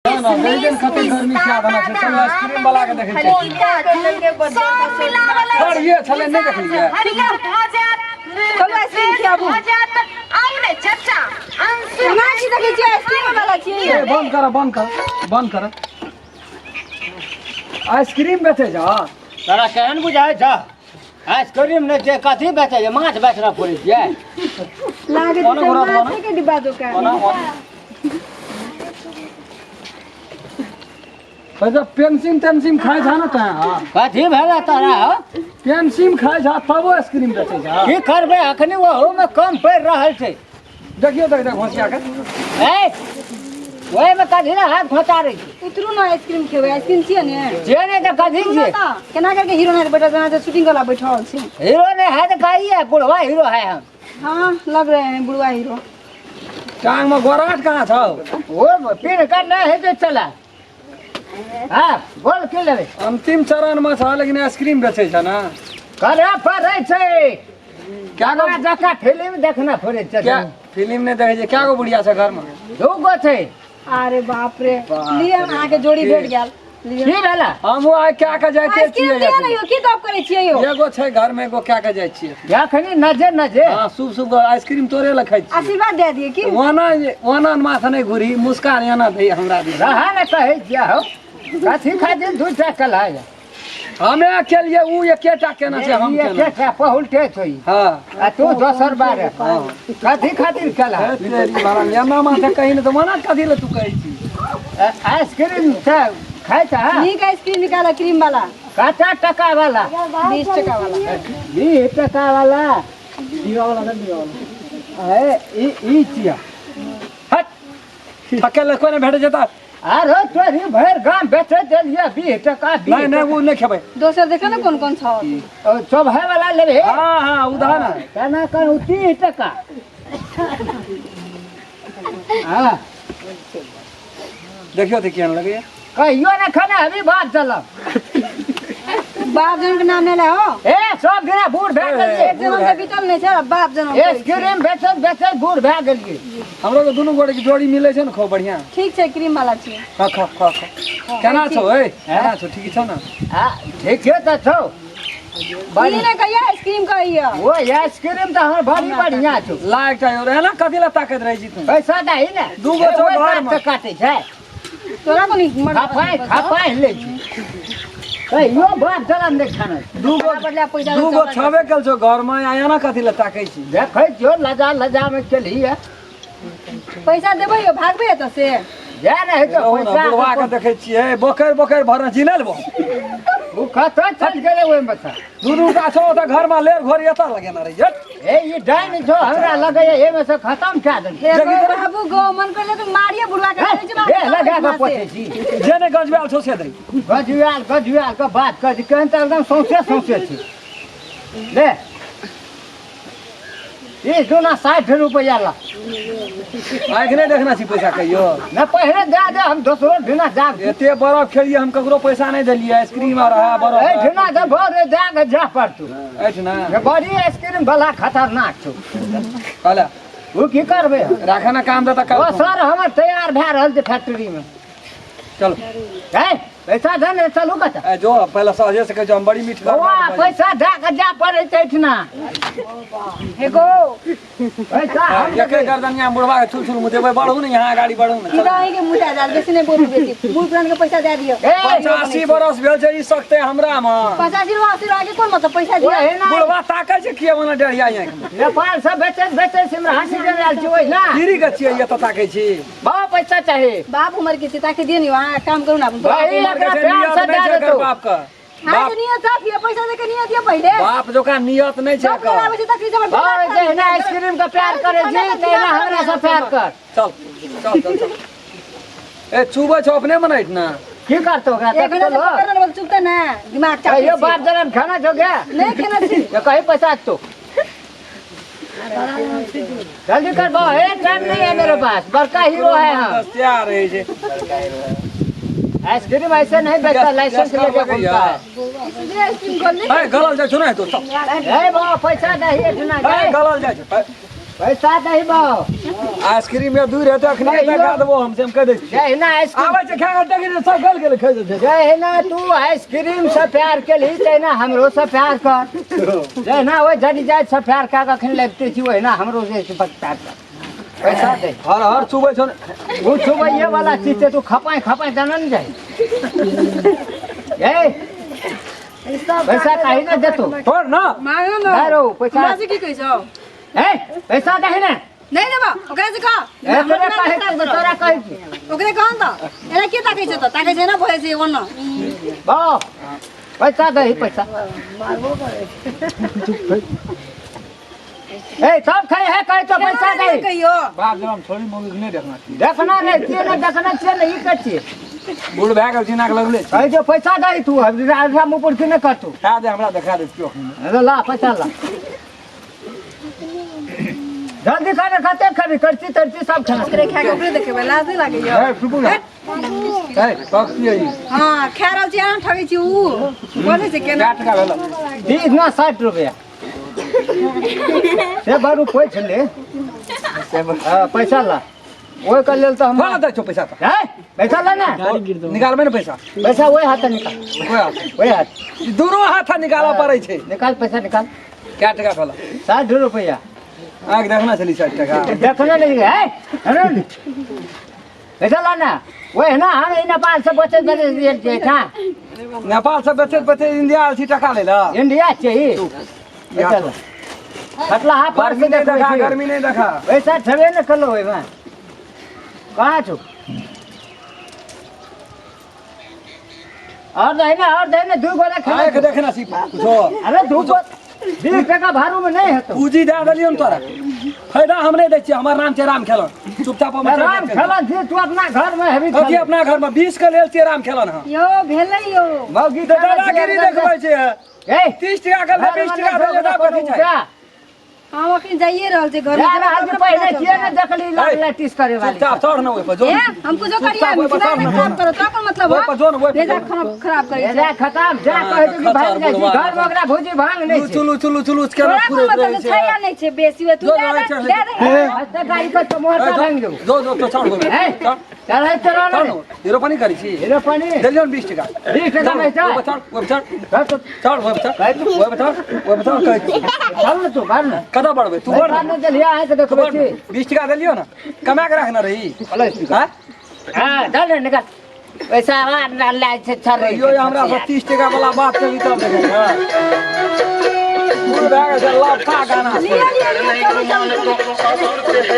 ना नहीं दिन कते गर्मी क्या बना छै चल आइसक्रीम वाला के देखै छियै। सब मिलावल अछि। सर ये छलै नहि देखलियै। हरियर भऽ जायत। चलू आइसक्रीम खियाबू। भऽ जायत। आउ ने चचा अंशु। केना छी देखै छियै आइसक्रीम वाला छी। ए बंद कर बंद कर बंद कर। आइसक्रीम बेचै छ? तोरा केहन बुझाइ छ? आइसक्रीम नहि छै कथी बेचै छै? माछ बेचना पड़ै छियै। लागै ओना छै घुरा दो ना। माछे के डिब्बा दोकान। ओना ओना पैसा पेंसिम तेंसिम खाइ छ ने तैं? हाँ। कथी भेलै तोरा हौ? पेंसिम खाइ छ तबो आइसक्रीम बेचै छ? की करबै, अखनी ओहूमे कम पड़ि रहल छै। देखियौ देख देख होशिया के। ए ओहिमे कथी ने हाथ घोचारै छै? उतरू ने आइसक्रीम खेबै। आइसक्रीम छियै ने? जे नहि तऽ कथी उतरू ने छियै? तऽ केना करके हीरो नहि बैठल जेना शूटिंग वाला बैठल छै। हीरो नहि है तऽ कहिए बुढ़वा हीरो है हम। हाँ लग रहे हैं बुढ़वा हीरो। टांग में गोराट कहाँ छौ? ओ पीन कर नहि हेतै चला। हाँ बोल की लेबै? अंतिम चरण में छ लेकिन आइसक्रीम बेचै छ ना। करे पड़ै छै। क्या गो जका फिल्म देखना पड़ै छै। क्या फिल्म नहीं देखै छै? क्या गो बुढ़िया छ घर में? दू गो छै। अरे बाप रे, लिअ अहाँके जोड़ी भेट गेल। लिअ। की भेला? हम वो आइ क्या के जाइते आइसक्रीम छियै। दिअ ने यौ, की गप करै छियै यौ? एगो छै घर में, एगो क्या के जाइ छियै। जखनी नजे नजे। हाँ शुभ शुभ आइसक्रीम तोरे लए खाइ छियै। आशीर्वाद दे दिअ की? ओना ओना माथा नहीं घुरी मुस्कान एना दे हमरा दिस। रहा ने कहै छियै हौ कथी खातिर दू टा कला है? हमे अकेलिए ऊ एकेटा केना छै हम केना? एकेटा पहुलटे छै। हाँ। आ तू दोसर बार कथी खातिर कला? हे तेरी भला एना माथा कही ने तऽ मना कथी लए तू कहै छी? आइसक्रीम छै खाइ छ? नीक आइसक्रीम निकाल क्रीम वाला। कते टका वाला? 20 टका वाला। 20 टका वाला। दीवा वाला ने दीवा वाला। ए ई ई छियै। हट। अकेले कोई नहीं भेटे जेता। आरो तोरी भरि गाम बेचै देलियै 20 टका। नहीं नहीं वो नहीं खेबै। दोसर देखो ने कोन कोन छौ। चौभाई वाला लेबे? हाँ हाँ उधार ना। केना कहू 30 टका। हाँ देखियो तऽ केहन लगैया। कहियो ने खाना अभी बात चलब। बाप जनम के नाम नहि ले हो। ए सब दिना बूढ़ भए गेलियै। एक जनम के बीतल नहि छै बाप जनम कहै छै। आइसक्रीम बेचैत बेचैत बूढ़ भए गेलियै। हमरो के दुनू गोटे के जोड़ी मिलै छै ने खूब बढ़िया। ठीक छै क्रीम वाला छै। हाँ खा खा खा। केना छौ ए? केना छौ? ठीक छौ ने? आ ठीके तऽ छौ। ई नहि कहिया आइसक्रीम कहिया। ओ आइसक्रीम तऽ हमर बड़ी बढ़िया छौ। ला एकटा और एना कथी ला ताकैत रहै छी तू? पैसा दही ने। दू गो छौ ओहि घरमे। कात से काटै छै। तोरा कोनी खपाइ खपाइ लै छी कहियो बाप जनम नहि खाना। दू गो बदला पैसा दू गो छबे कल छौ घर में आ एना कथी ला ताकै छी? देखै छियौ लजा लजा मे केलही है। पैसा देबै यौ भागबै एतऽ से? जा नहि हेतौ रहू ने, पैसा। बुढ़वा के देखै छियै बोकरि बोकरि भरने चिन्हल बो। ओ कतऽ चलि गेलै ओहिमे से? दू दू टा छौ ओतऽ घर में लेर घोर एतऽ लगेने रहियै। ए ई डाइन छौ हमरा लगैया एहिमे से खतम कए देलकै। हे गो बाबू गो मन करले तऽ मारिए बुढ़वा के कहै छै बाबू। ए लगा कऽ पोछै छी। जे नहि गजबैल छौ से दै। गजुआल गजुआल के बात करै छी केहन तऽ एकदम सौंसे सौंसे छी। ले ई दुना 60 रुपैआ ला। आँखि नहि देखना छी पैसा कहियो? न पहिले दए दे हम दोसरो दिना जाब। एते बरफ खेलियै हम ककरो पैसा नहि देलियै आइसक्रीम आ रहा बरफ। एहिठिना तऽ बड़ दए कऽ जा पड़तौ। एहिठिना बड़ी आइसक्रीम वाला खतरनाक छौ। कहले ओ की करबै? राखऽ ने काम दे तऽ ओ सर हमर तैयार भए रहल छै फैक्ट्री मे। चल ए पैसा दे ने चलू कतऽ? ए जो पहिले सहजे से कहै छौ हम बड़ी मीठ बौआ पैसा दए कऽ जा पड़ै छै एहिठिना। हे गो पैसा हम एके गर्दनिया बुढ़वा के छुल छुल मुँह देबै। बढ़ू ने यहाँ गाड़ी बढ़ू ने। सीधा अहीं के मुँह दए देल बेसी नहि बोलू बेसी बूढ़ पुरान के पैसा दए दियौ। ए 85 बरस भेल छै ई सकते हमरा मे। 85 रुपआ 80 रुपआ के कोन मतलब पैसा दियौ। ओहिना बुढ़वा ताकै छै किए मने डेढ़िया आँखि मे। नेपाल से बेचैत बेचैत सिमरा हँसी देने आयल छी ओहिना। गिरी के छियै एतऽ ताकै छी? बाप पैसा चाही। बाप उमर के छै ताके दियौ ने अहाँ काम करू ने अपन। भाई उमर के एकरा छै, प्यार नियत से नहि दए छै एकर देतौ। बाप के। हाँ बाप तऽ नियत साफ यऽ पैसा दे के नियत यऽ पहिले। बाप जोका नियत नहि छै बाप एकर। आबै छै तखनी से हमर भाई जहिना आइसक्रीम के प्यार करै छी तहिना हमरा से प्यार कर। चल चल चल चल। ए चुबै छौ अपने मने ना। की करतौ ओकरा? एक घंटा से पकड़ल बोल चुपते ना दिमाग चाटे। कहियो बाप जनम खाना छौ गे? नहीं खेना छी। तो कहीं पैसा तो जल्दी कर बा। ए टाइम नहीं है मेरे पास बड़का हीरो है हम। तैयार रहै छै। आइसक्रीम ऐसे नहीं बेचता लाइसेंस गैस लेके लगैया। घूमता है। सीधे आइसक्रीम गोल ए गलल जाइ छौ ने तो चल। ए बा पैसा दही एठना ए गलल जाइ छै। पैसा दही बा। आइसक्रीम में दूर हेतै अखने देखा देबो हम से हम कह दै छी। जहिना आइसक्रीम आबै छै खा के देखी जे सब गल गेलै खाइ छै। जहिना तू आइसक्रीम से प्यार केलही तहिना हमरो से प्यार कर। जहिना ओहि जनी जाइत से प्यार कए कऽ अखन लबिते छी ओहिना हमरो से प्यार कर। पैसा दे। हर हर चुबै छौ। ओ चुबैये वाला चीज छै, तू खपाइ खपाइ देना ने जाइ। ए पैसा काहे ना देतो? तोड़ ना। मांगो ना। नहीं रो, पैसा। हमरा से की कहै छौ? ए पैसा दही ना। नहीं देबो, ओकरा से कह। ए, तोरा कहै छी, तोरा कहै छी। ओकरे कह न त। एना के ताकै छौ त? ताकै छै ना भोरे से ओना। बाप, पैसा दही पैसा। ए सब खाइ है कहै तो पैसा दही। कहियो। बाप जब हम छोरी मौगी के नहीं देखना छी। देखना नहीं छियै ना, देखना छियै ना, ई कहै छियै। बूढ़ भए गेल छी नाक लगले छी। कहै छौ पैसा दही तू, हमरा मुँह पर की नहि करतौ। खा दे हमरा देखा दे क्यों। अरे ला पैसा ला। जल्दी खाना खाते खाबी करची तरची सब खाना। ओकरे खा के ओकरे देखेबै, लाज नहि लागैया। ए सुकू ना। ए पक्षी है। हां, खा रहल छी अहाँ ठगै छी ऊ। बोलै छै केना? 8 टका भेल। 20 ना 60 रुपया। से बारू पैछ ले। हाँ, पैसा ला। ओहि के लेल तऽ हम हाँ दै छौ पैसा तऽ। हैं? पैसा ला ना। निकालबै ने पैसा। पैसा ओहि हाथ निकाल। ओहि हाथ। ओहि हाथ। दुनू हाथ निकालऽ पड़ै छै। निकाल पैसा निकाल। कै टका भेल? 60 रुपया। आँखि देखना छली 60 टका। देखना नहीं है। अरे पैसा ला ना। ओहि ना हम ई नेपाल से बचत बचत गेल छियै ठाँ। नेपाल से बचत बचत इंडिया आयल छी टका लै लए। इंडिया छियै। पैसा ला। खटला हा पर गर्मी से नहीं देखबै देखा, छी। गर्मी नहीं देखा। पैसा छेबे ने करलो ओहिमे। कहाँ छौ? और दही ना, और दही ना, दू गोला खेबै। आँखि देखना छी कुछो। अरे दू गो 20 टका भाड़ू में नहीं हेतौ। पूंजी दए देलियौ ने तोरा। फायदा हम नहीं दै छियै, हमर नाम छै राम खेलन। चुपचाप हम राम खेलन छी, तू अपना घर में हेबी। कथी अपना घर में 20 के लेल छियै राम खेलन हम। यौ भेलै यौ। मौगी तऽ दादागिरी देखबै छै। ए 30 टका के लेल 20 टका देलियै तऽ कथी छै? हम अखन जाइए रहल छी घर में। जा रहल छी, पहिने किए ने देखली लाल लाटिस करे वाली। चुपचाप चढ़ न ओहि पर जो। ए हम कुछो करिए, चुपचाप ओहि पर मिथिला चढ़ में न। खराब करो तोरा कोन मतलब ओहि पर जो न, ओहि पर भेजा जो। खाना खराब करै छै। भेजा खतम, जा कहै छै कि भागि जाइ छी, घर में ओकरा भुजी भांग नहि छै। चुलू चुलू चुलू केना तोरा कोन फुरैत मतलब रहै छै या छै। नहि छै बेसी तू जो दे जो, दे चढ़ दे दे। हस्ते गाड़ी के तो मोहर भांगि देबौ। जो जो तो चढ़ ओहि पर। ए, चढ़। चढ़ै चढ़ चढ़ ने। न। हीरो पनि करै छी। हीरो पनि। देलियौ ने 20 टका। 20 टका नहि छै। ओहि पर चढ़, ओहि पर चढ़। चढ़ तो। चढ़ ओहि पर चढ़। कहै तू। ओहि पर चढ़, ओहि पर चढ़ कहै छी। चल ने तू, बढ़ ने। कतऽ बढ़बै? तू बढ़ पैसा ने। नहि देलियै, अहाँके तू देखबै बढ़ छी। ने। 20 टका देलियौ ने, कमा के रखने रही। हाँ? हाँ, चल ने, निकाल। पैसा आ लै छै, चढ़ रही। कहियो हमरा से 30 टका वाला बात केली तब देखै छह। बूढ़ भए गेल छै, लफड़ा गाना। लिअ लिअ लिअ, चलू चलू चलू।